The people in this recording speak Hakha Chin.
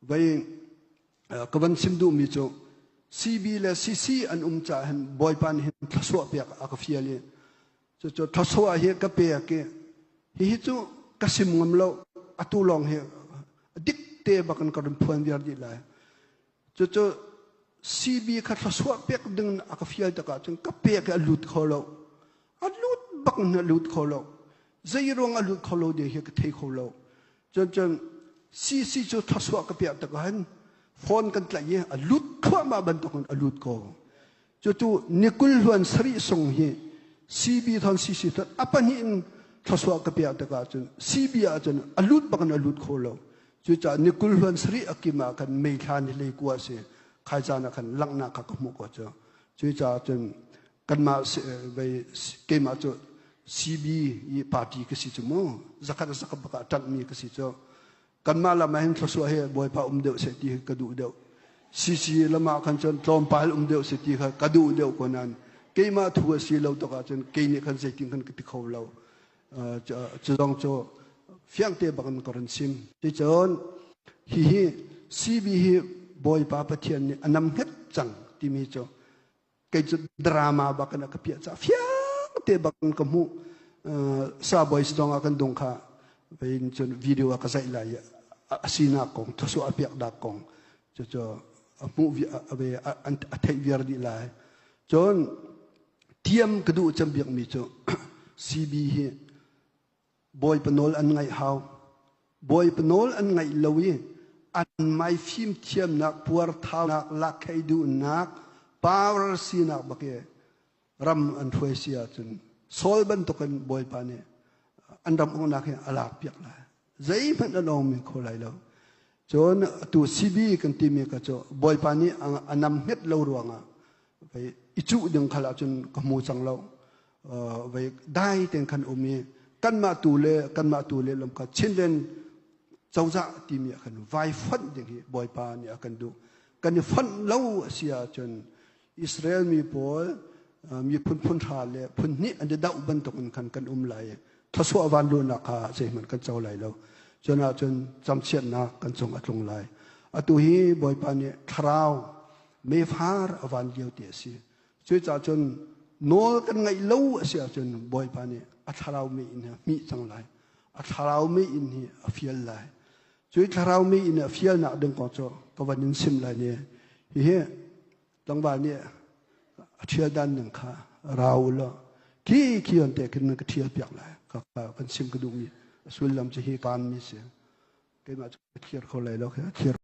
Vai ka van sim duhmi cu CB le CC an um caah hin Bawipa nih hin thluachuah pek a ka fial i cucu thluachuah hi ka pek i hihi cu ka sim ngam lo atu lawng hi dik te bak in ka run phuan viar dih lai. Cucu CB kha thluachuah pek ding a ka fial tikah cun ka pek i a lut kho lo. A lut bak in a lut kho lo. Zei ruang a lut kho lo ding hi ka thei kho lo. Cun cun CC cu thluachuah ka piah tikah hin phone kan tlaih i a lut thluahmah bantukin a lut ko. Cucu ni kul hluan sarih sung hi CB thon CC thon a pahnih in thluachuah ka piah tikah cun CB ah cun a lut bak in a lut kho lo. Cucaah ni kul hluan sarih a kim ah khan mei thla ni hlei kua a si. Khai caan ah khan langhnak kha ka hmuh ko cu. Cucaah cun kanmah vei keimah cu CB i party ka si cu mu zakhat zakhat bak ah ṭanhmi ka si cu. Kanmah lam ah hin thluachuah hi Bawipa um deuh seh ti ka duh deuh. CC lam ah khan cun tlawmpal um deuh seh ti kha ka duh deuh ko nain keimah thu a si lo tuk ahcun kei nih khan zeitin khan ka ti kho lo. Cu zong cu fiangte bak in ka run chim. Cucun hihi CB hi Bawipa Pathian nih a nam hnget cang timi cu kei cu drama bak in a ka piah ca fiang te bak in ka hmuh. Sa boys zong ah kan dung kha vein cun video a ka zaih lai i a sinak kong thawsuah a piak dak kong cucu a hmuh a theih viar dih lai. Cun tiam ka duh cem bikmi cu CB hi Bawipa nawl an ngaih hau. Bawipa nawl an ngaih lo i an mai fimthiamnak, puarthaunak, lakkhei duhnak, power sinak bak i ram an hruai si ahcun Saul bantukin Bawipa nih an ram uknak hi a lak piak lai. Zeihmanh an awng men kho lai lo. Cun atu CB kan timi ka cu Bawipa nih a nam hnget lo ruangah i cuh ding khal ahcun ka hmu cang lo. Vei dai ten khan um i kanmah tu le kanmah tu le lam kha Chinland cozah timi ah khan vai fonh ding hi Bawipa nih a kan duh. Kan i fonh lo a si ahcun Israel mi pawl miphun phun hra le phun hnih an i doh bantuk in khan kan um lai i thluachuah van luhnak kha zeihmanh kan co lai lo. Cun ahcun camchiatnak kan cung a tlung lai. Atu hi Bawipa nih thlarau mefar a van lio ti a si. Cucaah cun nawl kan ngaih lo a si ahcun Bawipa nih a thlarau mi in a hmih cang lai. A thlarau mi in hi a fial lai. Cui thlarau mi in a fialnak ding kong cu ka van in sim lai ni. Hihi tlangval nih a ṭhial dan ning kha rau u law khi khi on te khin ka ṭhial piak lai. Ka kan sim ka duhmi a sullam cu hi kaan mi si. Keimah cu ka thlir kho lai lo. Thlir.